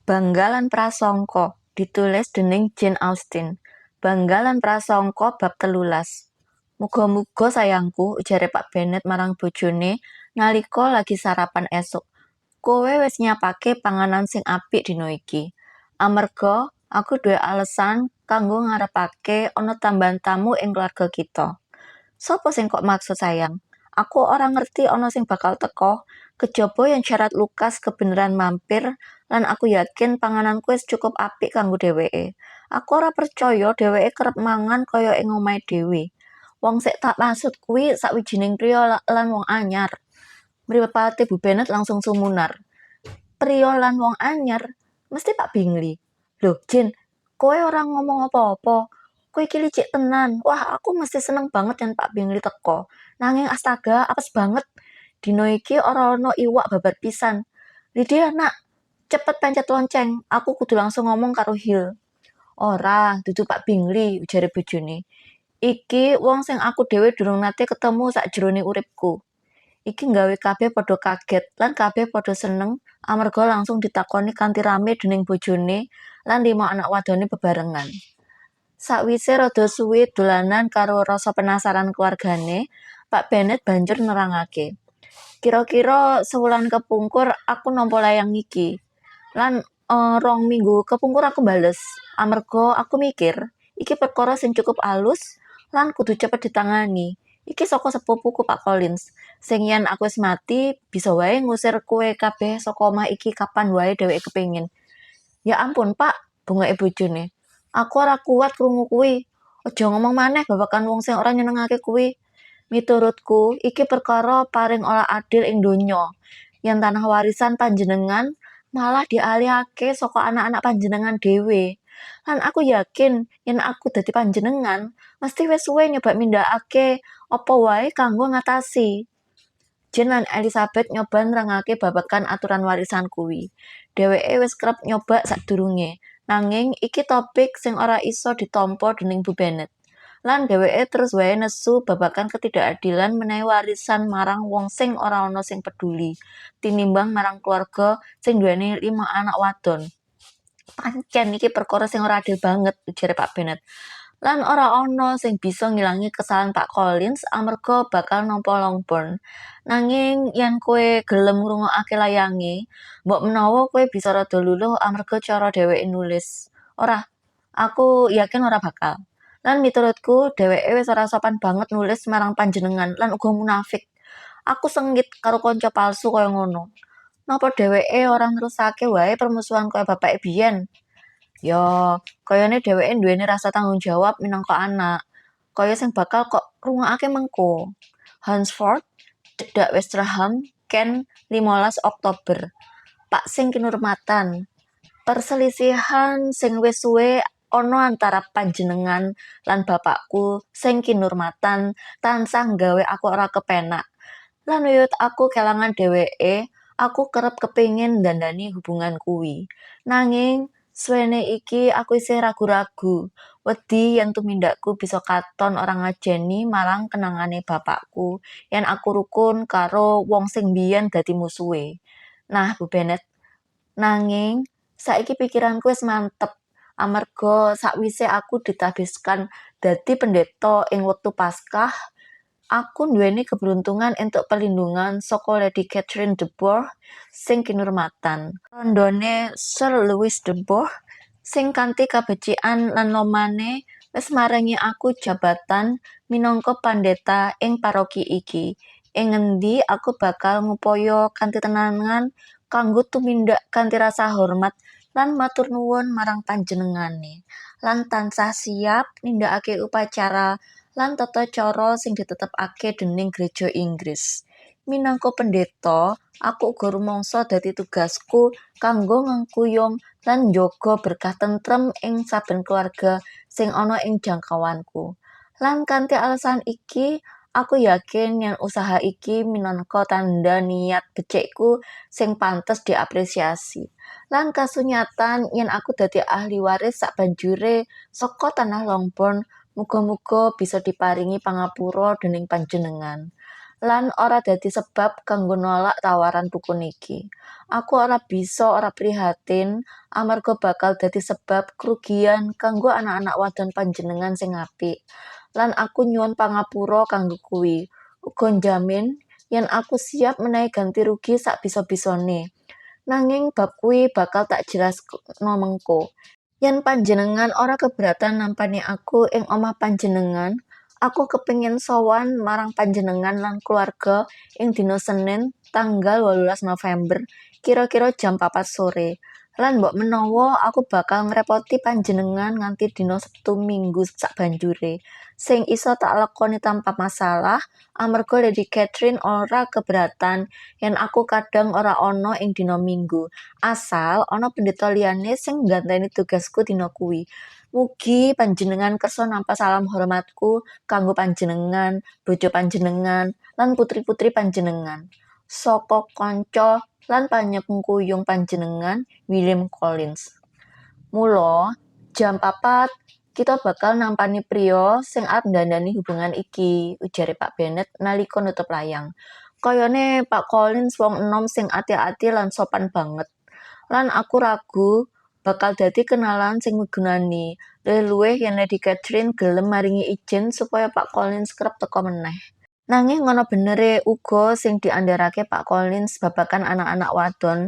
Bangga lan Prasangka, ditulis dening Jane Austen. Bangga lan Prasangka bab 13. Muga-muga sayangku, ujare Pak Bennet marang bojone nalika lagi sarapan esuk. Kowe wis nyiapake panganan sing apik dina iki. Amarga aku duwe alesan kanggo ngarepake ana tambahan tamu ing keluarga kita. Sopo sing kok maksud, sayang? Aku ora ngerti ana sing bakal teka, kejaba yen syarat Lukas kebeneran mampir lan aku yakin pangananku wis cukup apik kanggo dheweke. Aku ora percaya dheweke kerep mangan kaya ing omahe dhewe. Wong sing tak maksud kuwi sawijining priya lan wong anyar. Mripate Bu Bennet langsung sumunar. Priya lan wong anyar? Mesti Pak Bingley. Lho, Jane, kowe ora ngomong apa-apa. Kowe iki licik tenan. Wah, aku mesti seneng banget yen Pak Bingley teka. Nanging astaga, apes banget. Dina iki ora ana iwak babar pisan. Lydia, Nak, cepet pencet lonceng. Aku kudu langsung ngomong karo Hill. Ora, dudu Pak Bingley, ujare bojone. Iki wong sing aku dhewe durung nate ketemu sakjroning uripku. Iki nggawe kabeh padha kaget lan kabeh padha seneng amarga langsung ditakoni kanthi rame dening bojone lan lima anak wadone bebarengan. Sakwise rada suwe dolanan karo rasa penasaran keluargane, Pak Bennet banjur nerangake. Kira-kira sewulan kepungkur aku nampa layang iki. Lan 2 minggu kepungkur aku bales, amarga aku mikir iki perkara sing cukup alus lan kudu cepet ditangani. Iki saka sepupuku Pak Collins, sing yen aku wis mati bisa wae ngusir kowe kabeh saka omah iki kapan wae dheweke kepengin. Ya ampun, Pak, bengeke bojone. Aku ora kuat krungu kuwi. Aja ngomong maneh babagan wong sing ora nyenengake kuwi. Miturutku, iki perkara paling ora adil ing donya. Yen tanah warisan panjenengan malah dialihake saka anak-anak panjenengan dhewe. Lan aku yakin yen aku dadi panjenengan, mesti wis suwe nyoba nindakake apa wae kanggo ngatasi. Jane lan Elizabeth nyoba nerangake babagan aturan warisan kuwi. Dheweke wis kerep nyoba sadurunge, nanging iki topik sing ora iso ditampa dening Bu Bennet. Lan dheweke terus wae nesu babagan ketidakadilan menehi warisan marang wong sing ora ana sing peduli, tinimbang marang keluarga sing nduweni lima anak wadon. Pancen iki perkara sing ora adil banget, ujare Pak Bennet. Lan ora ana sing bisa ngilangi kesalahan Pak Collins amarga bakal nampa Longbourn. Nanging yen kowe gelem ngrungokake layange, mbok menawa kowe bisa rada luluh amarga cara dheweke nulis. Ora, aku yakin ora bakal. Lan miturutku, dheweke wis ora sopan banget nulis marang panjenengan lan uga munafik. Aku sengit karo kanca palsu kaya ngono. Napa dheweke ora nerusake wae permusuhan kaya bapake biyen? Ya, kayane dheweke nduweni rasa tanggung jawab minangka anak. Kaya sing bakal kok rungokake mengko. Hunsford, cedhak Westerham, Kent, 15 Oktober. Pak sing kinurmatan, perselisihan sing wis suwe ana antara panjenengan lan bapakku sing kinurmatan tansah nggawe aku ora kepenak. Lan wiwit aku kelangan dheweke, aku kerep kepingin ndandani hubungan kuwi. Nanging suwene iki aku isih ragu-ragu, wedi yen tumindakku bisa katon ora ngajeni marang kenangane bapakku yen aku rukun karo wong sing biyen dadi musuhe. Nah, Bu Bennet, nanging saiki pikiranku wis mantep amarga sakwise aku ditahbiskan dadi pendeta ing wektu Paskah, aku nduweni keberuntungan entuk perlindungan saka Lady Catherine de Bourgh sing kinurmatan. Randhane Sir Louis de Bourgh sing kanthi kabecikan lan lomane wis maringi aku jabatan minangka pandeta ing paroki iki, ing ngendi aku bakal ngupaya kanthi tenanan kanggo tumindak kanthi rasa hormat lan matur nuwun marang panjenengane, lan tansah siap nindakake upacara lan tata cara sing ditetepake dening Gereja Inggris. Minangka pendeta, aku uga rumangsa dadi tugasku kanggo ngengkuyung lan njaga berkah tentrem ing saben keluarga sing ana ing jangkauanku. Lan kanthi alesan iki, aku yakin yen usaha iki minangka tandha niat becikku sing pantes diapresiasi. Lan kasunyatan yen aku dadi ahli waris sabanjure saka tanah Longbourn, muga-muga bisa diparingi pangapura dening panjenengan. Lan ora dadi sebab kanggo nolak tawaran rukun iki. Aku ora bisa ora prihatin amarga bakal dadi sebab kerugian kanggo anak-anak wadon panjenengan sing apik. Lan aku nyuwun pangapura kanggo kuwi. Uga njamin yen aku siap menehi ganti rugi sak bisa-bisane. Nanging bab kuwi bakal tak jelaskno mengko. Yen panjenengan ora keberatan nampani aku ing omah panjenengan, aku kepingin sowan marang panjenengan lan keluarga ing dina Senin tanggal 18 November kira-kira jam 4 sore. Lan mbok menawa aku bakal ngrepoti panjenengan nganti dina Sabtu Minggu sabanjure, sing iso tak lakoni tanpa masalah amarga Lady Catherine ora keberatan yen aku kadang ora ana ing dina Minggu, asal ana pendeta liyane sing ngganteni tugasku dina kuwi. Mugi panjenengan kersa nampa salam hormatku kanggo panjenengan, bojo panjenengan, lan putri-putri panjenengan. Saka kanca lan panyengkuyung panjenengan, William Collins. Mula, jam 4 kita bakal nampani priya sing arep ndandani hubungan iki, ujare Pak Bennet nalika nutup layang. Kayane Pak Collins wong enom sing ati-ati lan sopan banget. Lan aku ragu bakal dadi kenalan sing migunani, luwih-luwih yen Lady Catherine gelem maringi ijin supaya Pak Collins kerep teka meneh. Nanging ana benere uga sing diandharake Pak Collins babagan anak-anak wadon,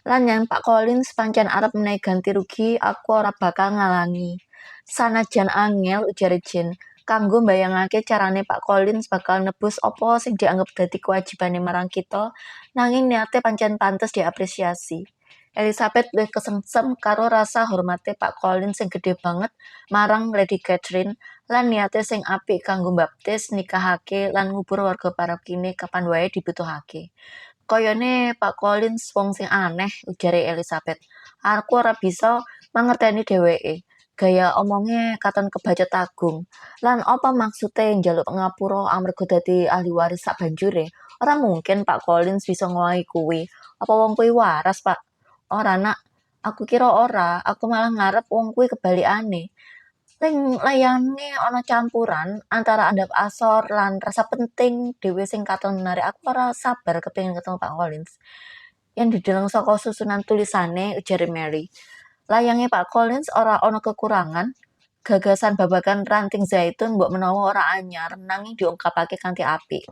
lan yen Pak Collins pancen arep menehi ganti rugi aku ora bakal ngalangi. Sanajan angel, ujare Jane, kanggo mbayangake carane Pak Collins bakal nebus apa sing dianggep dadi kewajibane marang kita, nanging niate pancen pantes diapresiasi. Elizabeth luwih kesengsem karo rasa hormate Pak Collins sing gedhe banget marang Lady Catherine lan niate sing apik kanggo mbaptis, nikahake lan ngubur warga parokine kapan wae dibutuhake. Kayane Pak Collins wong sing aneh, ujare Elizabeth. Aku ora bisa mangerteni dheweke. Gaya omonge katon kebacut agung. Lan apa maksude njaluk pangapura amarga dadi ahli waris sabanjure? Ora mungkin Pak Collins bisa ngowahi kuwi. Apa wong kuwi waras, Pak? Ora, Nak. Aku kira ora, aku malah ngarep wong kuwi kebalikane. Ning layange ana campuran antara andhap asor lan rasa penting dhewe sing katon menarik. Aku ora sabar kepengin ketemu Pak Collins. Yen dideleng saka susunan tulisane, ujare Mary. Layange Pak Collins ora ana kekurangan. Gagasan babagan ranting zaitun mbok menawa ora anyar, nanging diungkapake kanthi apik.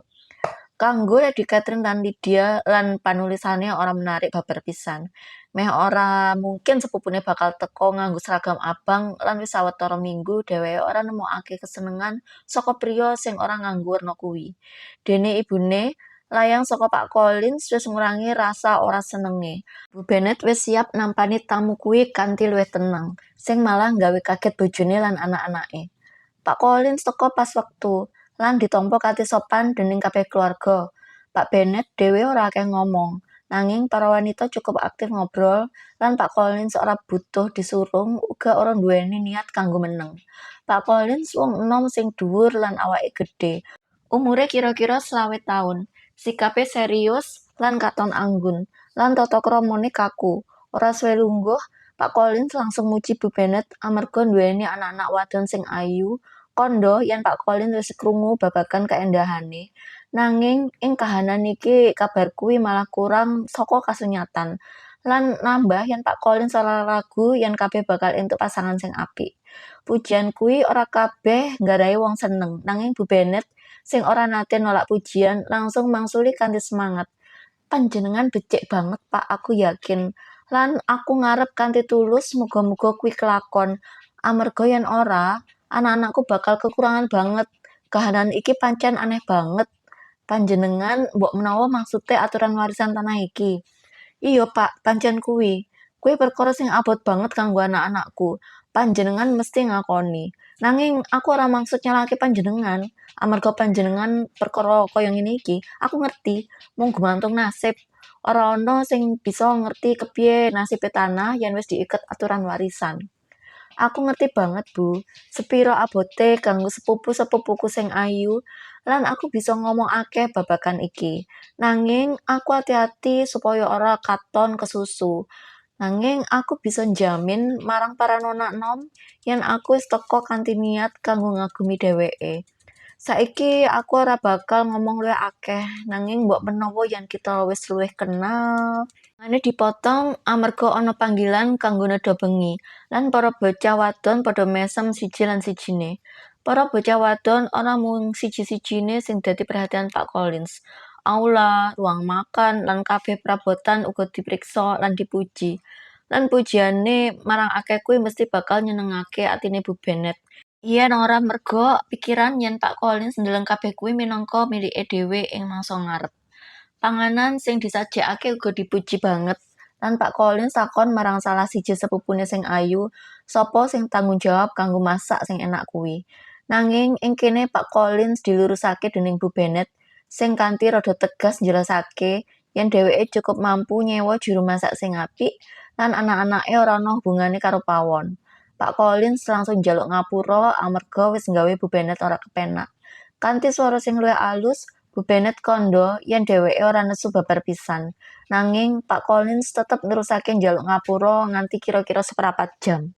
Kanggo Lady Catherine lan Lydia lan panulisane ora menarik babar pisan. Meh ora mungkin sepupune bakal teka nganggo seragam abang lan wis sawetara minggu dheweke ora nemokake kesenengan saka priya sing ora nganggo werna kuwi. Dene ibune, layang saka Pak Collins wis ngurangi rasa ora senenge. Bu Bennet wis siap nampani tamu kuwi kanthi luwih tenang, sing malah nggawe kaget bojone lan anak-anake. Pak Collins teka pas wektu lan ditampa kanthi sopan dening kabeh keluarga. Pak Bennet dhewe ora akeh ngomong, nanging para wanita cukup aktif ngobrol lan Pak Collins ora butuh disurung uga ora nduweni niat kanggo meneng. Pak Collins wong enom sing dhuwur lan awake gedhe. Umure kira-kira 25 taun. Sikape serius lan katon anggun, lan tata kramane kaku. Ora suwe lungguh, Pak Collins langsung muji Bu Bennet amarga nduweni anak-anak wadon sing ayu. Kandha yen Pak Collins wis krungu babagan kaendahane. Nanging ing kahanan iki kabar kuwi malah kurang saka kasunyatan. Lan nambah yen Pak Collins ora ragu yen kabeh bakal entuk pasangan sing apik. Pujian kuwi ora kabeh nggarai wong seneng, nanging Bu Bennet sing ora nate nolak pujian langsung mangsuli kanthi semangat. Panjenengan becik banget, Pak, aku yakin. Lan aku ngarep kanthi tulus muga-muga kuwi kelakon. Amarga yen ora, anak-anakku bakal kekurangan banget. Kahanan iki pancen aneh banget. Panjenengan mbok menawa maksude aturan warisan tanah iki. Iya, Pak, pancen kuwi. Kuwi perkara sing abot banget kanggo anak-anakku. Panjenengan mesti ngakoni. Nanging aku ora maksud nyalahke panjenengan. Amarga panjenengan perkara kaya ngene iki, aku ngerti mung gumantung nasib. Ora ana sing bisa ngerti kepiye nasibe tanah yen wis diiket aturan warisan. Aku ngerti banget, Bu, sepiro abote kanggo sepupu-sepupuku sing ayu, lan aku bisa ngomong akeh babagan iki. Nanging aku ati-ati supaya ora katon kesusu. Nanging aku bisa njamin marang para nona enom yen aku wis teka kanthi niat kanggo ngagumi dheweke. Saiki aku ora bakal ngomong luwih akeh, nanging mbok menawa yen kita wis luwih kenal. Omongane dipotong amarga ana panggilan kanggo nedha bengi, lan para bocah wadon padha mesem siji lan sijine. Para bocah wadon ora mung siji-sijine sing dadi perhatian Pak Collins. Aula, ruang makan, lan kabeh prabotan uga dipriksa lan dipuji. Lan pujiane marang akeh kuwi mesti bakal nyenengake atine Bu Bennet. Yen ora merga pikiran yen Pak Collins ndeleng kabeh kuwi minangka milike dhewe ing mangsa ngarep. Panganan sing disajekake uga dipuji banget, lan Pak Collins takon marang salah siji sepupune sing ayu, sapa sing tanggung jawab kanggo masak sing enak kuwi. Nanging ing kene Pak Collins dilurusake dening Bu Bennet, sing kanthi rada tegas njelasake yen dheweke cukup mampu nyewa juru masak sing apik lan anak-anake ora ana hubungane karo pawon. Pak Collins langsung njaluk ngapura amarga wis nggawe Bu Bennet ora kepenak. Kanthi swara sing luwih alus, Bu Bennet kandha yen dheweke ora nesu babar pisan. Nanging Pak Collins tetep nerusake njaluk ngapura nganti kira-kira seprapat jam.